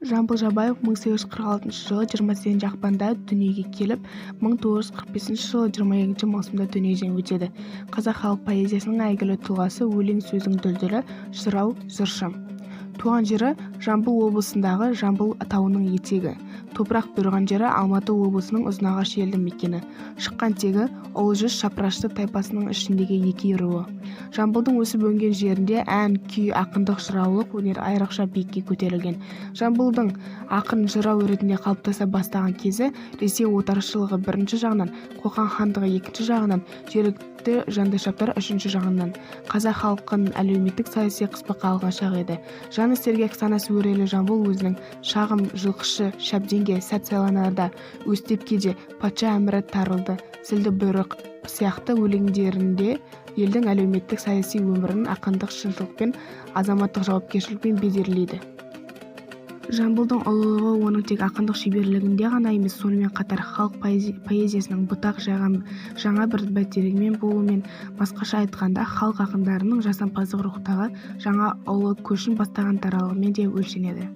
Жамбыл Жабаев 1846 жылы 28 ақпанда дүниеге келіп, 1945 жылы 22 маусымда дүниеден өтеді. Қазақ халық поэзиясының әйгілі тұлғасы, өлең сөздің дүлдүлі, жырау, жыршы. Туған жері Жамбыл облысындағы Жамбыл тауының етегі. Топырақ бұйырған жері Алматы облысының Ұзынағаш елді мекені. Шыққан тегі Ұлы жүз шапырашты тайпасының ішіндегі Екей руы. Жамбылдың өсіп-өнген жерінде ән, күй, ақындық, жыраулық өнер айрықша биікке көтерілген. Жамбылдың ақын, жырау ретінде қалыптаса бастаған кезі Ресей отаршылығы бірінші жағынан, Қоқан хандығы екінші жағынан, жергілікті жандайшаптар үшінші жағынан қазақ халқын әлеуметтік-саяси қыспаққа алған шақ еді. Жаны сергек, санасы өрелі Жамбыл өзінің «Шағым», «Жылқышы», «Шәбденге сәт сайланарда», «Өстепке де», «Патша әмірі тарылды», «Зілді бұйрық» сияқты өлеңдерінде елдің әлеуметтік-саяси өмірін ақындық шыншылдықпен, азаматтық жауапкершілікпен бедерлейді. Жамбылдың ұлылығы оның тек ақындық шеберлігінде ғана емес, сонымен қатар халық поэзиясының бұтақ жайған жаңа бір бәйтерегімен болуымен, басқаша айтқанда, халық ақындарының жасампаздық рухтағы жаңа ұлы көшін бастаған даралығымен де өлшенеді.